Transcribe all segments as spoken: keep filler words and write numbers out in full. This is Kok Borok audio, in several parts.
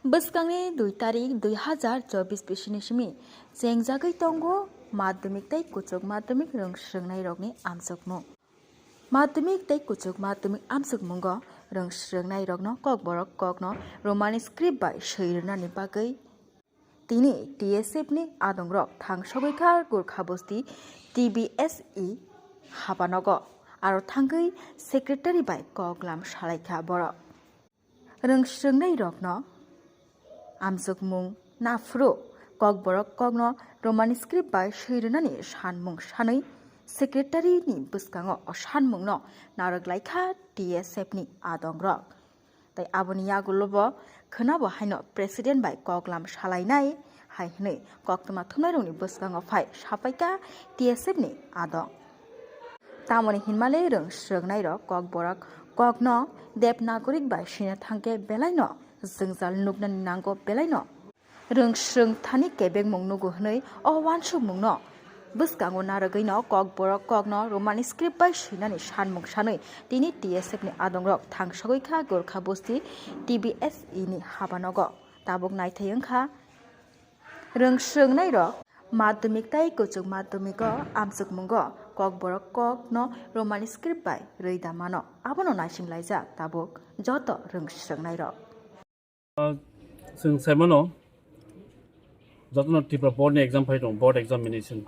Bwskangni dui tarik dui hazar chobbish bisini simi chengjagwi tongo madhyamik tei kuchuk madhyamik rwng swrwngnairokni amchukmung. Madhyamik tei kuchuk madhyamik amchukmungo rwng swrwngnairokno Kokborok kokno Romani script bai swi rwnani bagwi tini T S F ni adongrok thangsogwi kha Gurkha Bosti T B S E habanogo, aro thangwi secretary bai koklam salaikha borok. Rwng swrwngnairokno amchukmung naphuru Kokborok kokno Romani script bai swi rwnani sanmung sanwi secretary ni bwskango o sanmungno narwk laikha T S F ni adongrok. Tei aboni yagulo bo khwnabo haino president bai koklam salainai hai hwnwi koktwma thumnairokni bwskango phai sapaikha T S F ni adong. Tamoni hinmale rwng swrwngnairok Kokborok kokno Debnagorik bai swina thangkhe belaino jwngjal nuknani nango, belaino rwng swrwng thani kebengmung nugo hwnwi o uansukmungno bwskango narwgwino Kokborok kokno Romani script bai swinani sanmung sanwi tini T S F ni adongrok thangsogwi kha Gurkha Bosti T B S E ni habanogo. Tabuk naithai wngkha rwng swrwngnairok madhyamik tei kuchuk madhyamiko amchukmungo Kokborok kokno Romani script bai rwi da mano. Abono naising laijak tabuk joto rwng swrwngnairok. Ah, chwng saimano jotono Tripura board ni exam phai tongo, board examination.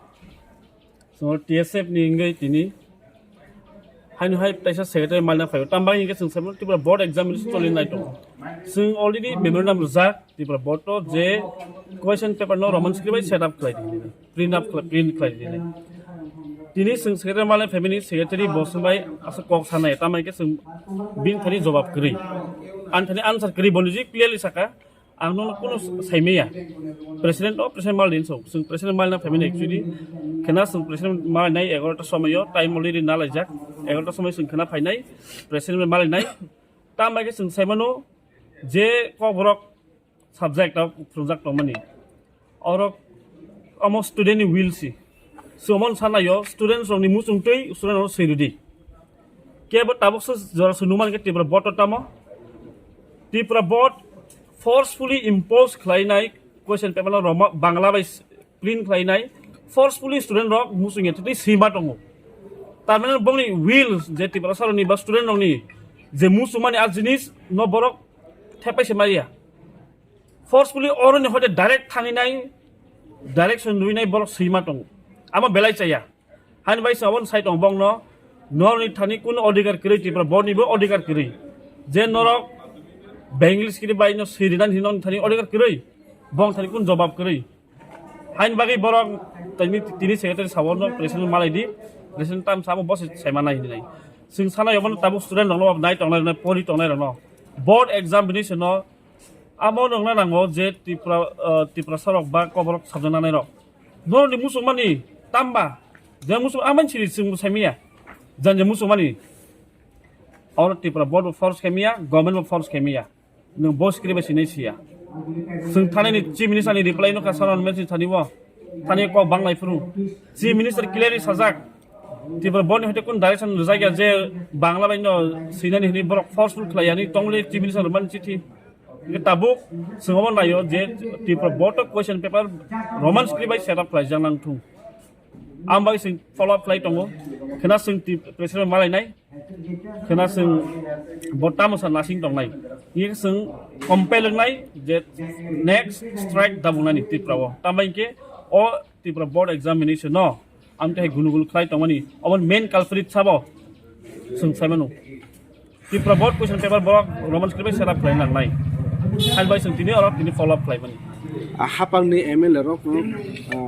Chwng T S F ni wngwi tini haino hai taisa secretary malna phaio. Tamo bai hinkhe chwng saimano Tripura board examination choli nai tongo. Chwng already memorandum rijak Tripura board to je question paper no Roman script bai set up khlai di, print up khlai, print khlai di. Tini chwng secretary malai family secretary bo chwng bai aswk kok sanai, tamo hinkhe chwng bini thani jobab kwrwi. Ani thani answer kwrwi, bo niji clearly saka, ang nono kunu saimaya. President o president mal din so, chwng president malna family actually khena chwng president malnai egarota somoyo time already nalaijak, egarota somoy chwng khena phainai president malnai. Tamo hinkhe chwng saimano je Kokborok subject o phwrwngjak tongmani. Oro omo student ni will si. Chwng omo sanayo students rokni muchungtwi student rokno swi rwdi. Kebo tabuk se jora se nukmani khe Tripura board to tamo. Tripura board forcefully impose khlainai question paper no Roma, Bangla bai print khlainai forcefully student rok muchungya thwi sima tongo. Tar mane bongni will je Tripura saroni ba student rokni je muchungmani a jinis no borok thepai se maya. Forcefully oroni hoite direct thanginai, direction nuinai borok sima tongo. Amo belai chaya. Hani bai sabon sai tong bongno norni thani kun odhikar kwrwi Tripura board ni bo odhikar kwrwi. Je norok Bengali script bai no swi rinani hino thani odhikar kwrwi. Bong thani kun jobab kwrwi. Haini bagwi borok tini, tini secretary sabo no president malai di, president tam sabo boss sai manai hinwi nai. Chwng sanai obo no tabuk student rok no nai tongnai rok no pori tongnai rok no board examination no amo nongna nango je Tripura, ah, Tiprasa rok ba Kokborok sabjak nanai rok. Norok ni muchung mani tamba je muchung amani siri chwng sai miya jan je muchung mani oro Tripura board bo force khe miya, government bo force khe miya. Nwng bo script bai sinai siya. Chwng thani ni Chief Minister ni reply no kha saron message thani bo. Thani kok banglai phuru. Chief Minister clearly sajak. Tripura board ni hoite kun direction rijak ya je Bangla bai no sinani hini borok forceful khlai yani tongle Chief Minister man chithi. Nge tabuk chwng omo nayo je Tripura board o question paper Roman script bai set up khlai jang nang thung. Ang bai chwng follow up khlai tongo. Khena chwng Trip-, president malai nai. Khena chwng bo tamo sa nasing tongnai. Nge chwng compel wngnai je next strike dabungnani Tripura o. Tambai ke o Tripura board examination no amte hai gunu gunu khlai tongmani. Obo main culprit sabo chwng saimano. Tripura board question paper borok Roman script bai set up khlai nangnai. Hai bai chwng tini oro tini follow up khlai mani. A hapang ni M L A rok no, ah,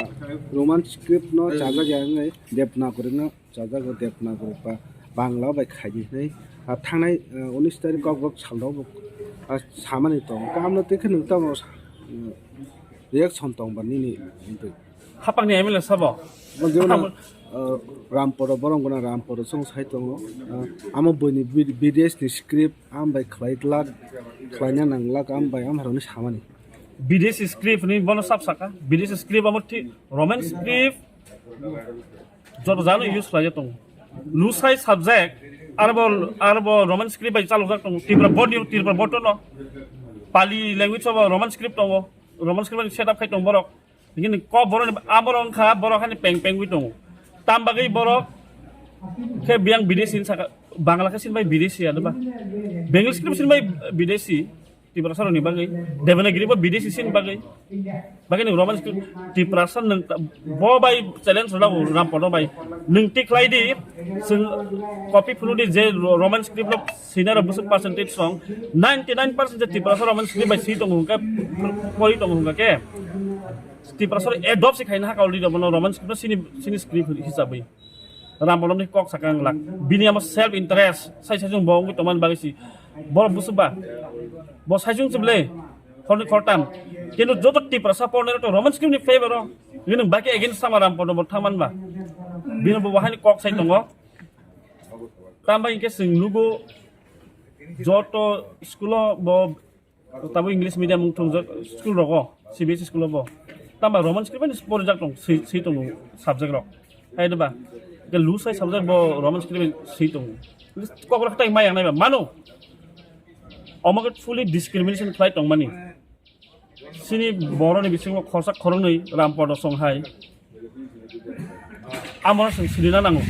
Roman script no chajak ya wngnai Devanagari no chajak o Devanagari ba Bangla bai khai di hinwi. Ah, thangnai, ah, unis tarik Kokborok salno bo, ah, samani tong. Kamno tei khe nwng tamo, ah, reaction tong ba nini? Hapang ni M L A sabo. Bo jemon, ah, Ramporo, borok gana Ramporo chwng sai tongo. Ah, amo boini B D S ni script am bai khlai glak, khlaina nang glak am bai am haroni samani. B D S script ni bono sab saka. B D S script amo thi Roman script joto jano use khlai tongo. Lusai subject arbo, arbo Roman script bai chalok jak tongo. Tripura board ni, Tripura board no. Pali language o bo Roman script tongo, Roman script ni setup khai tong borok. Hingke ni kok borok ni, a borok wngkha borok hani peng peng wi tongo. Tam bagwi borok khe biyang bidesi hin saka, Bangla khe sin bai bidesi ano ba. Bengali script sin bai bidesi, Tiprasa rok ni bagwi. Devanagiri bo bidesi sin bagwi. Bagwi ni Roman script Tiprasa nung ta-, bo bai challenge rok Rampada bai. Nung tik lai di, sung copy phunu di je Ro-, Roman script lo senior bwswk percentage song, ninety nine percent je Tiprasa Roman script bai si tongo hwnkhe, pori tongo hwnkhe. Tiprasa adopt se khaina hakha already bono Roman script no sini, sini script hisabwi. Rampada ni kok sakang lak. Bini amo self interest. Sai sai jung bo wngwi tongmani bagwi si. Borok busu ba. Bo sai jung chible. Khorni khortam. Kintu joto Tiprasa pornai to Roman script ni favor o. Bini baki against sama Rampada bo thaman ba. Bini bo wahani kok sai tongo. Tamba hingke sing nugo joto school o bo Tabo English medium wng thung jak school rogo, C B S E school bo. Tamba Roman script ni porijak tong, si, si tong subject rok. Hai deba. Ke lu sai subject bo Roman script si tong. Kok rok tai mai ang nai ba mano. Omo ke fully discrimination khlai tong mani. Sini borok ni bisingo khorsa khoroknwi Rampada song hai. Amo chwng sinina nango.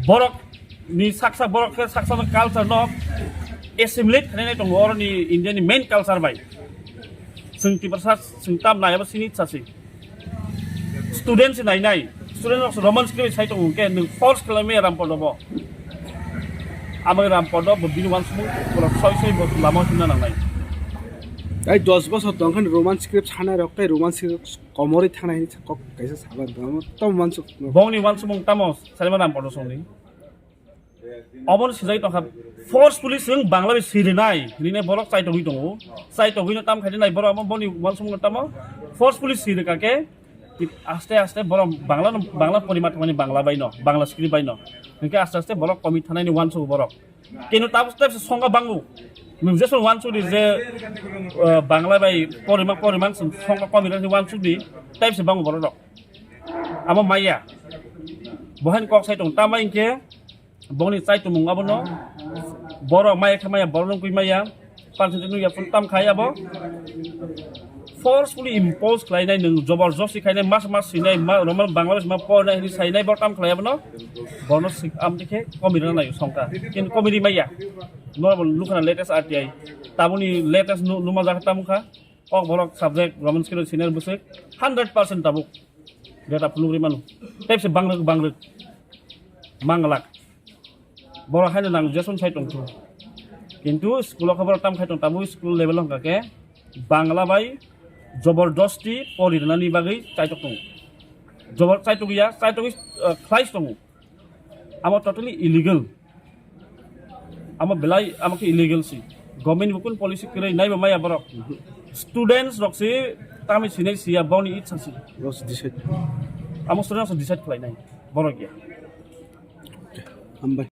Borok ni saksa borok khe saksa no culture no assimilate khainai tongo oro ni India ni main culture bai. Chwng Tiprasa chwng tam nai abo sini chasi. Student se nai nai. Student rok Roman script sai tongo khe nwng force khlai maya Rampada bo. Amo Rampada bo bini wansukmung borok soi soi bo lama himna nangnai. Ai dos bosor tong khan Roman script sanai rok tei Roman script komorwi thangna hini kok kaisa saban tamo tamo mansuk. Bongni wansukmung tamo salima Rampada songni. Obono sijai tongkha forcefully chwng Bangla bai sirinai hinwi borok chaitogwi tongo. Chaitogwino tam khaidi nai borok amo boni wansukmung tamo forcefully sirika khe aste aste borok Bangla no, Bangla porima thangmani Bangla bai no, Bangla script bai no. Hinkhe aste aste borok komi thanani wansugo borok. Keno tabuk tabuk songkha bango. Nwng jesu wansuk di je, eh, Bangla bai porima, porima songkha komi rani wansuk di, tabuk se bango borok rok. Amo maya. Bohan kok sai tong, tama hinkhe boni chai tumung abono. Borok maya khe maya, borok nungkui maya. Panchayat nungya phun tam khai abo. Forcefully impose khlainai nwng, joborjosti khainai, mas mas sinai, ma, Roman Bangladesh ma pornai hinwi sainai, bo tam khlai abono, bono sik-, am dikhe comedy rwna naio songkha. Kintu comedy maya. Normal nukhana latest R T I. Tabuni latest nu-, numa jakha tamo kha. Kok borok subject Roman script senior bwswk hundred percent tabuk. Data phunugri mano. Tepse bangrwk, bangrwk. Manglak. Borok haino nang Jason sai tongthu. Kintu school o khe borok tam khai tong, tabuk school level hwnkha khe Bangla bai jobordosti pori rwnani bagwi chaitok tongo. Jobor chaitok ya, chaitok, uh, khlai tongo. Amo totally illegal. Amo belai, amo khe illegal si. Government bo kun policy kwrwi naiba maya borok. Students rok si tamni sinai siya boni itsa si. Rok si decide. Amo students rok decide khlai nai. Borok ya. Hambai.